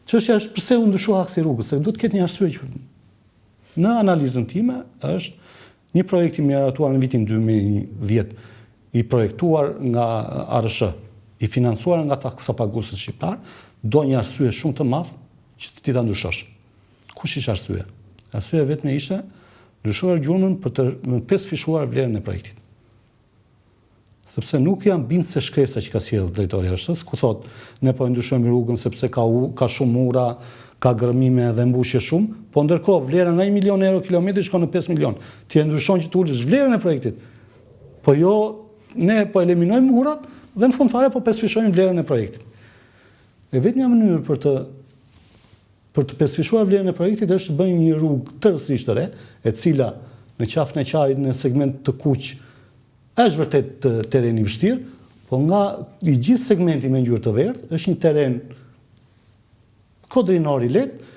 Çështja është pse u ndryshua aksi i rrugës, se duhet të ketë një arsye që në analizën time është një projekt i miratuar në vitin 2010 i projektuar nga ARRSH, i financuar nga taksapaguesit shqiptar, do një arsye shumë të madh që ti ta ndryshosh. Kush ishte arsyeja? Arsyeja e vetme ishte ndryshuar gjurmën për të pesëfishuar vlerën e projektit. Sepse nuk jam bindëse shkresa që ka sjellë drejtori i ARRSH-së, ku thotë ne po e ndryshojmë rrugën sepse ka ka shumë ura, ka gërmime dhe mbushje shumë, po ndërkohë vlera nga 1 milion euro kilometri shkon në 5 milion. Ti e ndryshon që të ulësh vlerën e projektit. Po jo, ne po eliminojmë urat dhe në fund fare po pesëfishojmë vlerën e projektit. E vetmja mënyrë për të për të pesëfishuar vlerën e projektit është të bëjmë një rrugë tërësisht të re, e cila në Qafën e Qarrit në segment të kuq është vërtet terren i vështirë, po nga i gjithë segmenti me ngjyrë të verdhë është një terren kodrinor i lehtë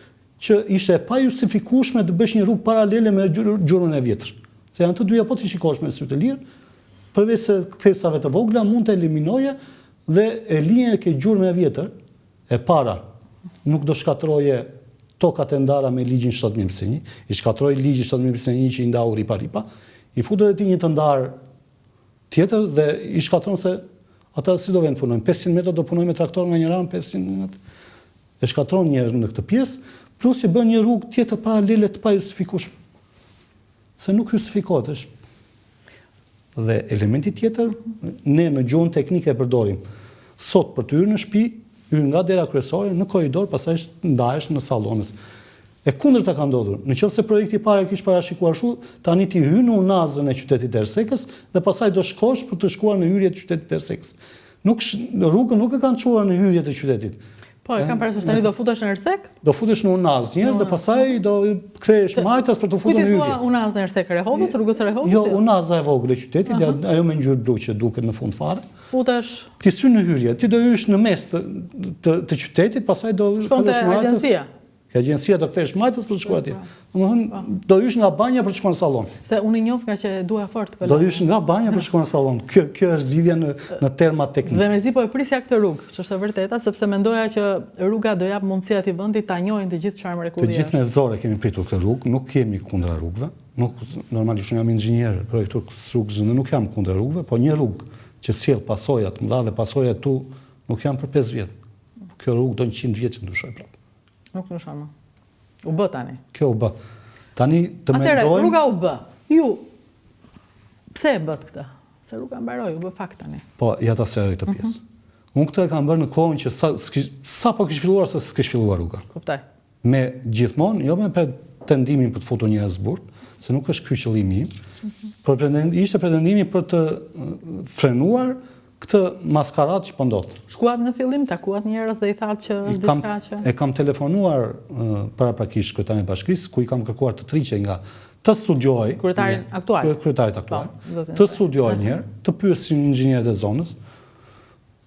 që ishte e pajustifikueshme të bësh një rrugë paralele me gjurmën e vjetër. Se janë të dyja po t'i shikosh me sy të lirë, përveç se kthesave të vogla mund të eliminoje dhe e lije ke gjurma e vjetër, E para, nuk do shkatërroje tokat e ndara me ligjin 7151, i shkatërroi ligji 7151 që i ndau ripa ripa, i fut edhe ti një të ndarë tjetër dhe i shkatërron se ata si do vend punojnë, 500 metra do punojnë me traktor nga njëra anë, 500 metra. E shkatërron një herë në këtë pjesë, plus i bën një rrugë tjetër paralele të pajustifikueshme. Se nuk justifikohet, është Dhe elementi tjetër, ne në gjuhën teknike e përdorim. Sot për të hyrë në shtëpi, hyn nga dera kryesore në korridor, pastaj ndahesh në sallonës. E kundërta ka ndodhur. Në qoftë se projekti i parë e kish parashikuar kështu, tani ti hyn në unazën e qytetit të Ersekës dhe pastaj do shkosh për të shkuar në hyrje të qytetit të Ersekës. Nuk rrugën nuk e kanë çuar në hyrje të qytetit. Po, e kam parasysh tani do futesh në Ersekë? Do futesh në unazë një herë dhe pastaj do kthehesh majtas për të futur në hyrje. Kujt i thua unazë në Ersekë, Rehovës, rrugës së Rehovës? Jo, unaza e vogël e qytetit, ajo me ngjyrë blu që duket në fund fare. Futesh. Ti s'hyn në hyrje, ti do hysh në mes të të, të qytetit, pastaj do shkon te agjencia. Ke agjencia do kthehesh majtas për të shkuar atje. Domethënë, po. do hysh nga banja për të shkuar në sallon. Se unë i njoh nga që e dua fort Do hysh nga banja për të shkuar në sallon. Kjo kjo është zgjidhja në në terma teknikë. Dhe mezi po e prisja këtë rrugë, që është e vërteta, sepse mendoja që rruga do jap mundësi atij vendi ta njohin të gjithë çfarë mrekullie. Të gjithë me zor e kemi pritur këtë rrugë, nuk jemi kundra rrugëve. Nuk normalisht unë jam inxhinier, projektues rrugësh dhe nuk jam kundra rrugëve, po një rrugë që sjell pasoja të mëdha dhe pasoja tu nuk janë për 5 vjet. Kjo rrugë do 100 vjet që ndryshojë prapë. Nuk ndryshon më. U bë tani. Kjo u bë. Tani të mendojmë... Atëherë, rruga u bë. Ju, pse e bëtë këtë? Se rruga mbaroi, u bë fakt tani. Po, ja ta sqaroj këtë pjesë. Mm -hmm. Unë këtë e kam bërë në kohën që sa, sa po kish filluar, sa s'kish filluar rruga. Kuptoj. Me gjithmonë, jo me pretendimin për të futur njerëz në burg, se nuk është ky qëllimi im, mm -hmm. por pretend, ishte pretendimi për të frenuar këtë maskaradë që po ndodh. Shkuat në fillim, takuat njerëz dhe i thatë që është diçka që... E kam telefonuar paraprakisht kryetarin e bashkisë, ku i kam kërkuar të tërhiqej nga të studiojë... Kryetarin aktual. Kryetarit aktual. Po, të studiojë njëherë, të pyesin inxhinierët e zonës.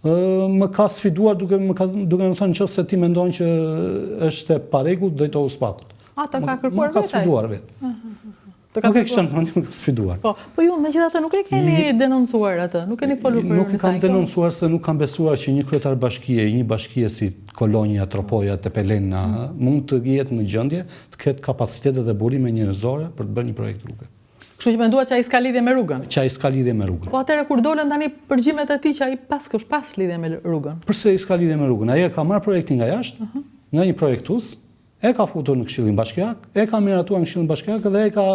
Më ka sfiduar duke më ka duke më thënë nëse ti mendon që është e parregullt drejtohu SPAK-ut. A ta ka kërkuar vetë? Më ka sfiduar vetë. Të ka nuk e kisha në mendje, më ka sfiduar. Po, po ju megjithatë nuk e keni denoncuar atë, nuk keni folur për Nuk e kam denoncuar se nuk kam besuar që një kryetar bashkie, një bashkie si Kolonja, Tropoja, Tepelena, mm. mund të jetë në gjendje të ketë kapacitete dhe burime njerëzore për të bërë një projekt rruge. Kështu që menduat që ai s'ka lidhje me rrugën? Që ai s'ka lidhje me rrugën. Po atëherë kur dolën tani përgjimet e tij që ai paskësh pas lidhje me rrugën? Përse ai s'ka lidhje me rrugën? Ai e ka marrë projektin nga jashtë, uh mhm. -huh. nga një projektues, E ka futur në Këshillin Bashkiak, e ka miratuar në Këshillin Bashkiak dhe e ka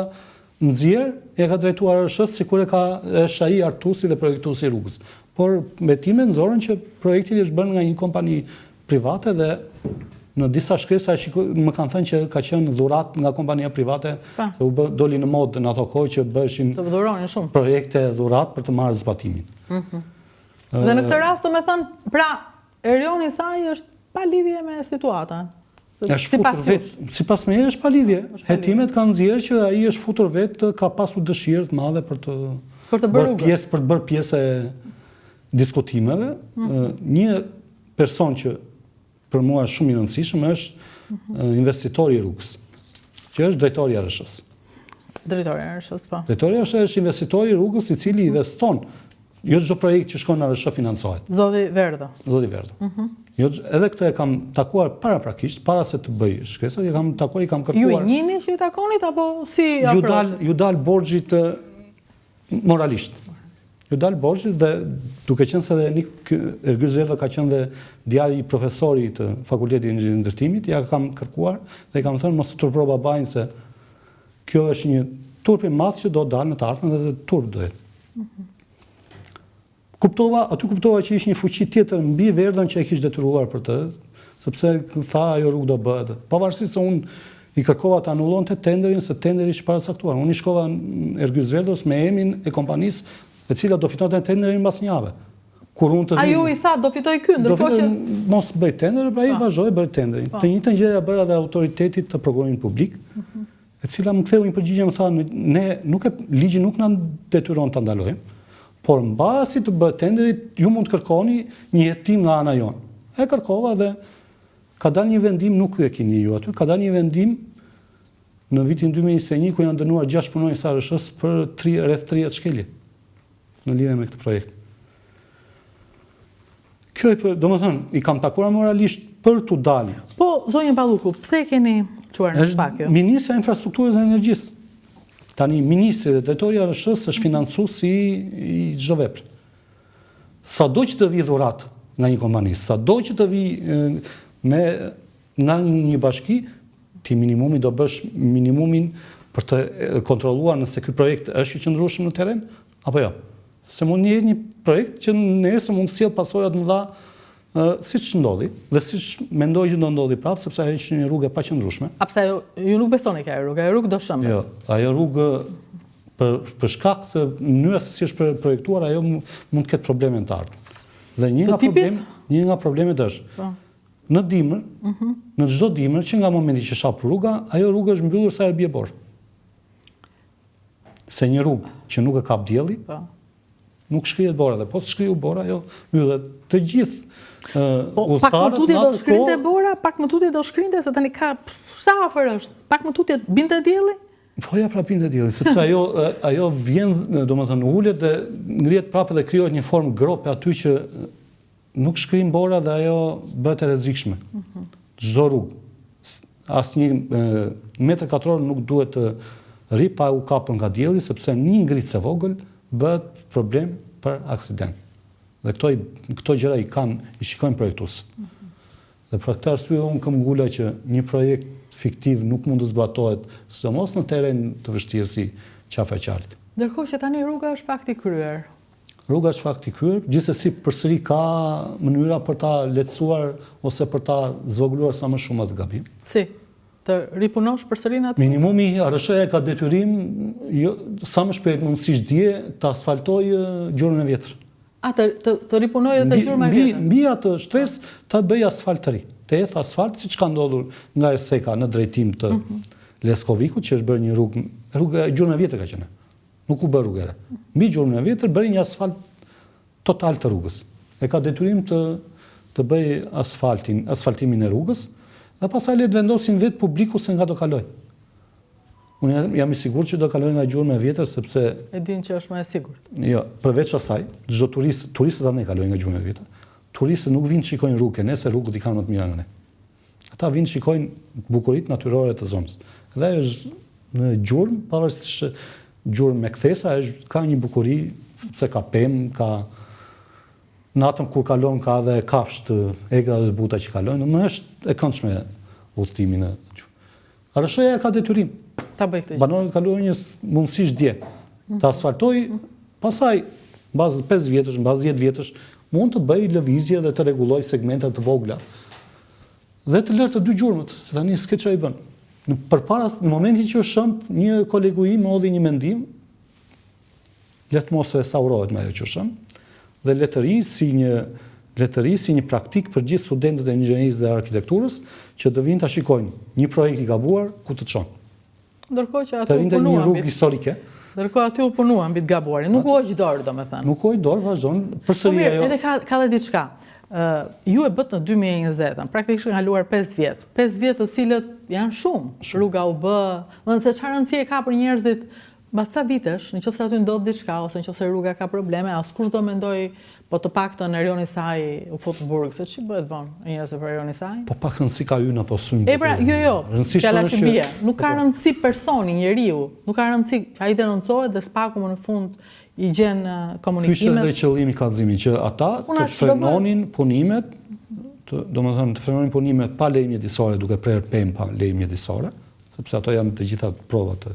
nxjerr, e ka drejtuar ARRSH-së sikur e ka është ai hartuesi dhe projektuesi i rrugës. Por hetimet nxorën që projekti është bërë nga një kompani private dhe në disa shkresa shiko, më kanë thënë që ka qenë dhuratë nga kompania private, pa. se u bë, doli në modë në ato kohë që bëheshin të dhuronin shumë projekte dhuratë për të marrë zbatimin. Mm -hmm. Dhe në këtë rast, domethënë, pra Erion Isai është pa lidhje me situatën. Është futur vetë, sipas meje është pa lidhje. Hetimet kanë nxjerrë që ai është futur vetë, ka pasur dëshirë të madhe për të për të bërë pjesë, për të bërë pjesë e diskutimeve. Mm -hmm. Një person që për mua është shumë i rëndësishëm është mm -hmm. investitori i rrugës, që është drejtori i ARRSH-së. Drejtori i ARRSH-së, po. Drejtori i ARRSH-së është investitori i rrugës i cili investon Jo çdo projekt që shkon në ARRSH financohet. Zoti Verdho. Zoti Verdho. Mm -hmm. Jo, edhe këtë e kam takuar paraprakisht, para se të bëj shkresat, i kam takuar, i kam kërkuar. Ju i njihni që i takonit apo si ju dal, ju dal borxhit moralisht. Ju dal borxhit dhe duke qenë se dhe Nik Ergys Verdho ka qenë dhe djali i profesorit të Fakultetit të Inxhinierisë Ndërtimit, ja kam kërkuar dhe i kam thënë mos të turpro babain se kjo është një turp i madh që do dalë në të ardhmen dhe, dhe turp do jetë. Mm -hmm. Kuptova, aty kuptova që ishte një fuqi tjetër mbi Verdhon që e kish detyruar për të, sepse tha ajo rrugë do bëhet. Pavarësisht se unë i kërkova të anullonte tenderin, se tenderi ishte paracaktuar. Unë i shkova Ergys Verdhos me emrin e kompanisë e cila do fitonte tenderin mbas një jave. Kur unë të vi. Ajo i tha do fitojë ky, ndërkohë që mos bëj tenderin, pra ai po. vazhdoi bëri tenderin. Po. Të njëjtën gjë ja bëra dhe autoritetit të prokurimit publik. Mhm. E cila më ktheu një përgjigje më tha ne nuk e ligji nuk na detyron ta ndalojmë, por mbasi të bëhet tenderi ju mund të kërkoni një hetim nga ana jonë. E kërkova dhe ka dalë një vendim, nuk e keni ju aty, ka dalë një vendim në vitin 2021 ku janë dënuar 6 punonjës ARRSH-së për 3 rreth 30 shkelje në lidhje me këtë projekt. Kjo e për, domethënë, i kam takuar moralisht për t'u dalë. Po, zonjën Balluku, pse e keni çuar në SPAK ju? Ministrja e Infrastrukturës dhe Energjisë. Tani, ministri dhe drejtori i ARRSH-së është financuesi i çdo vepre. Sado që të vijë dhuratë nga një kompani, sado që të vijë me nga një bashki, ti minimumi do bësh minimumin për të kontrolluar nëse ky projekt është i qëndrueshëm në terren apo jo. Se mund të jetë një projekt që nesër mund të sjellë pasoja të mëdha siç ndodhi dhe siç mendoj që do ndodhi prapë sepse ajo është një rrugë e paqëndrueshme. A pse ju, ju nuk besoni ke ajo rrugë, ajo rrugë do shembet. Jo, ajo rrugë për për shkak të mënyrës se si është projektuar ajo mund të ketë probleme në të ardhmen. Dhe një nga problem, një nga problemet është. Po. Në dimër, mm -hmm. në çdo dimër që nga momenti që është hapur rruga, ajo rrugë është mbyllur sa herë bie borë. Se një rrugë që nuk e kap dielli, po. nuk shkrihet bora dhe po të shkriu bora, ajo mbyllet. Të gjithë po, pak më tutje do shkrinte bora, pak më tutje do shkrinte se tani ka sa afër është? Pak më tutje binte dielli? Po ja pra binte dielli, sepse ajo ajo vjen, domethënë ulet dhe ngrihet prapë dhe krijohet një formë grope aty që Nuk shkrin bora dhe ajo bëhet e rrezikshme. Mhm. Çdo rrugë, asnjë metër katror nuk duhet të rri pa u kapur nga dielli, sepse një ngricë e vogël bëhet problem për aksident. Dhe këto, këto gjëra i kanë, i shikojnë projektuesit. Mhm. Dhe për këtë arsye unë këmbëngula që një projekt fiktiv nuk mund të zbatohet, sidomos në terren të vështirë si Qafa e Qalit. Ndërkohë që tani rruga është fakt i kryer. Rruga është fakt i kryer, gjithsesi përsëri ka mënyra për ta lehtësuar ose për ta zvogëluar sa më shumë atë gabim. Si? Të ripunosh përsëri në atë? Minimumi, ARRSH-ja ka detyrim, jo, sa më shpejt mundësisht dje, të asfaltojë gjurmën e vjetër. A, të, të, të ripunojë edhe gjurma e vjetër? Mbi atë shtresë të bëjë asfalt të ri. Të hedhë asfalt, siç ka ndodhur nga Erseka në drejtim të mm -hmm. Leskovikut, që është bërë një rrugë, rrugë gjurmë e vjetër ka qenë. Nuk u bë rrugë e re. Mbi gjurmën e vjetër bëri një asfalt total të rrugës. E ka detyrim të të bëjë asfaltin, asfaltimin e rrugës dhe pastaj le të vendosin vetë publiku se nga do kalojë. Unë jam, jam i sigurt që do kalojë nga gjurma e vjetër sepse e din që është më e sigurt. Jo, përveç asaj, çdo turist, turistët andej kalojnë nga gjurma e vjetër. Turistët nuk vijnë të shikojnë rrugën, ne se rrugët i kanë më të mira nga ne. Ata vijnë të shikojnë bukuritë natyrore të zonës. Dhe ajo është në gjurmë, pavarësisht gjurmë me kthesa, është ka një bukuri sepse ka pemë, ka natën kur kalon ka edhe kafshë të egra dhe të buta që kalojnë, domethënë është e këndshme udhëtimi në gjurmë. ARRSH-ja e ka detyrim. Ta bëjë këtë gjë. Banorët e Kaluronjës mundësisht dje. Ta asfaltojë, pastaj mbas 5 vjetësh, mbas 10 vjetësh, mund të bëjë lëvizje dhe të rregullojë segmente të vogla. Dhe të lërë të dy gjurmët, se tani s'ke çfarë i bën. Në përpara në momentin që u shemb, një kolegu im më hodhi një mendim, le të mos restaurohet më ajo që u shemb, dhe le të rrijë si një le të rrijë si një praktikë për gjithë studentët e inxhinierisë dhe arkitekturës që të vijnë ta shikojnë një projekt i gabuar ku të çon. Ndërkohë që aty u punua. Të një rrugë historike. Ndërkohë aty u punua mbi të gabuarin. Nuk u hoq dorë, domethënë. Nuk u hoq dorë, vazhdon përsëri po ajo. Edhe ka ka dhe diçka. Ë ju e bëtë në 2020-ën, praktikisht kanë kaluar 5 vjet. 5 vjet të cilët janë shumë. Rruga u bë, domethënë se çfarë rëndësie ka për njerëzit. Mbas ca vitesh, në qoftë se aty ndodh diçka ose në qoftë se rruga ka probleme, askush s'do mendojë, po të paktën Erion Isai u fut në burg, se ç'i bëhet vonë njerëzve për Erion Isain? Po pak rëndësi ka hyn apo s'hyn. E pra, jo, jo, fjala që bie. Nuk ka po, po. rëndësi personi, njeriu, nuk ka rëndësi që ai denoncohet dhe SPAK-u më në fund i gjen komunikimet. Ky ishte edhe qëllimi i kallëzimit që ata të frenonin punimet, të, domethënë të frenonin punimet pa leje mjedisore duke prerë pemë pa leje mjedisore, sepse ato janë të gjitha prova të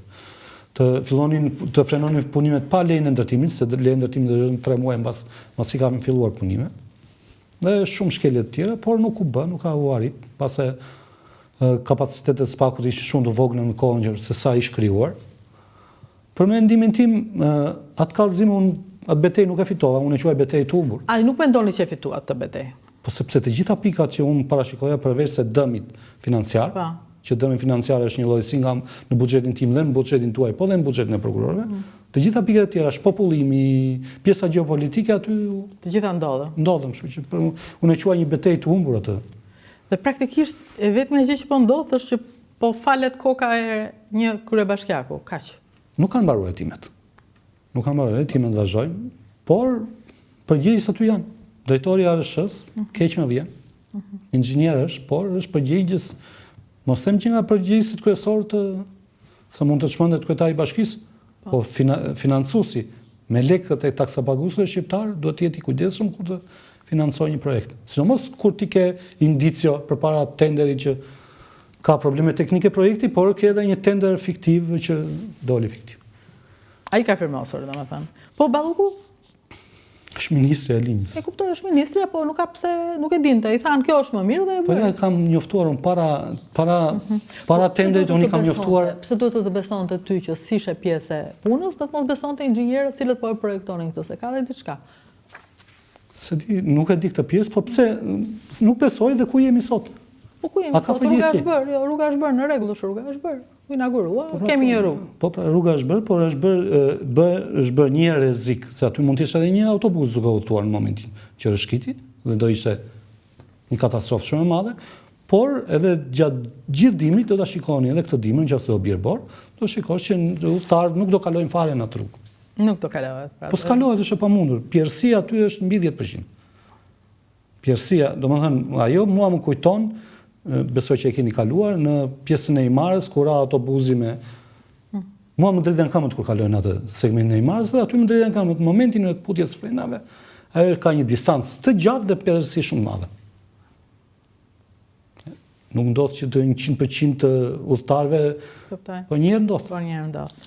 të fillonin të frenonin punimet pa lejen e ndërtimit, se lejen e ndërtimit do të 3 muaj mbas mbasi kanë filluar punimet. Dhe shumë shkelje të tjera, por nuk u bë, nuk u arrit, pasi kapacitetet e SPAK-ut ishin shumë të vogla në kohën që se sa ish krijuar. Për mendimin tim, atë kallëzim unë atë betejë nuk e fitova, unë e quaj betejë të humbur. A nuk mendoni që e fituat këtë betejë? Po sepse të gjitha pikat që unë parashikoja përveç se dëmit financiar, po. që dëmi financiar është një lloj si nga në buxhetin tim dhe në buxhetin tuaj, po dhe në buxhetin e prokurorëve, mm. të gjitha pikat e tjera, shpopullimi, pjesa gjeopolitike aty të gjitha ndodhën. Ndodhën, kështu që për, unë e quaj një betejë të humbur atë. Dhe praktikisht e vetmja gjë që po ndodh është që Po falet koka e një kryebashkiaku, kaq. Nuk kanë mbaruar hetimet. Nuk kanë mbaruar hetimet, vazhdojnë, por përgjegjës aty janë. Drejtori i ARRSH-së, mhm. keq më vjen. Mhm. Inxhinier është, por është përgjegjës. Mos them që nga përgjegjësit kryesorë të se mund të çmendet kryetari i bashkisë, po, po financuesi me lekët e taksapaguesve shqiptarë duhet të jetë i kujdesshëm kur të financojë një projekt. Sidomos kur ti ke indicio përpara tenderit që Ka probleme teknike projekti, por ke edhe një tender fiktiv që doli fiktiv. Ai ka firmosur, domethënë. Po Balluku? Është ministrja e linjës. E kuptoj, është ministrja, po nuk ka pse, nuk e dinte. I thanë, kjo është më mirë dhe e po bëri. Po ja kam njoftuar unë para para mhm. para po, tenderit unë i kam njoftuar. Pse duhet të të besonte ty që s'ishe pjesë e punës, do të mos besonte inxhinierët të cilët po e projektonin këtë, se ka dhe diçka. S'e di, nuk e di këtë pjesë, po pse nuk besoj dhe ku jemi sot? Po ku jemi sot? Rruga është bërë, jo, rruga është bërë në rregull, është rruga është bërë. U inaugurua, po, pra, kemi një rrugë. Po pra, rruga është bërë, por është bërë bë, është bërë një rrezik, se aty mund të ishte edhe një autobus duke udhëtuar në momentin që rrëshkiti dhe do ishte një katastrofë shumë e madhe, por edhe gjatë gjithë dimrit do ta shikoni edhe këtë dimër nëse do bjerë borë, do shikosh që udhëtarët nuk do kalojnë fare në atë rrugë. Nuk do kalohet. Pra. Po s'kalohet, është e pamundur. Pjerrësia aty është mbi 10%. Pjerrësia, domethënë, ajo mua më kujton, besoj që e keni kaluar, në pjesën e Himarës, kur ra autobuzi me... Hmm. Mua më dridhen këmbët kur kaloj në atë segmentin e Himarës, dhe aty më dridhen këmbët në momentin e këputjes frenave, ajo ka një distancë të gjatë dhe pjerrësi shumë të madhe. Nuk ndodh që të 100% të udhëtarëve, po një herë ndodh. Po një herë ndodh.